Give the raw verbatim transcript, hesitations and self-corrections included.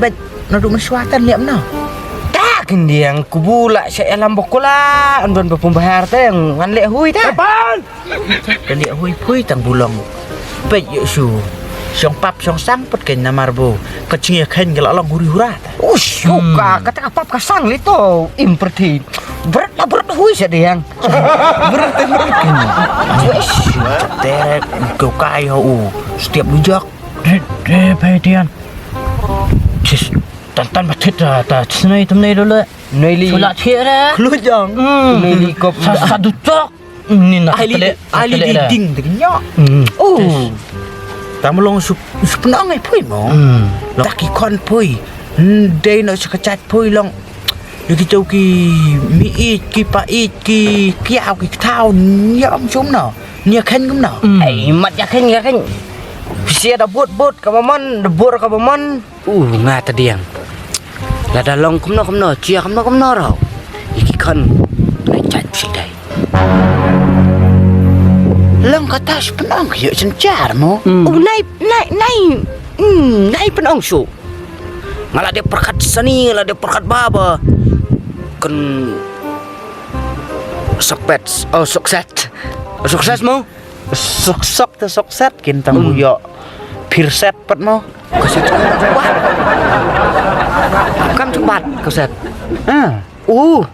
Bad na du man shwa tan liam na. Ta kin diang kubu la sha alam bokula an don bapum bahar te ngan le hui ta. Ban. Te le hui phui tang bulong. Pet yu su. Shong pap shong sang pet ken namar bu. Ka chingi khen gela long huri hura ta. Ush, ka kata ka pap ka sang li to im perthi. Berat la berat hui sha diang. Berat te berat ken. Ush, te ko kai ho u. Setiap lujak. Dre dre phe tian. Chis tan tan ba thit ta ta chisnei tumnei dole. Nei li. Sula chie re. Klu jong. Hmm. Nei li kop. Sa sa du chok. Ni na ai li tele, ai li tele di re. Ding de nyo. Hmm. Oh. Tam long sup sup nong ai phui mo. Hmm. Long ki kon phui. Hmm, dei no sa ka chat phui long. Yu ki tau ki mi it ki pa it ki kiau ki thau nyam sum no. Nia khen kum no. Hmm. Ai mat ya khen ya khen. Sia da but but ka mamon da bur ka mamon. U nga ta diang. Lada long kumno kumno chia kumno kumno rau. Iki khan nai chat psi dai. Long kata sepenang kyo senchar mo. Hmm. U nai nai nai. Hmm, nai penong su. Ngala dia perkat sani, ngala dia perkat baba. Ken sokpet, oh sukset. Sukses mo. Sok sok te sok set kin tam buyo. Pir set pet mo. Ko set. Wah. Kam tu bat ko set. Ah. Uh.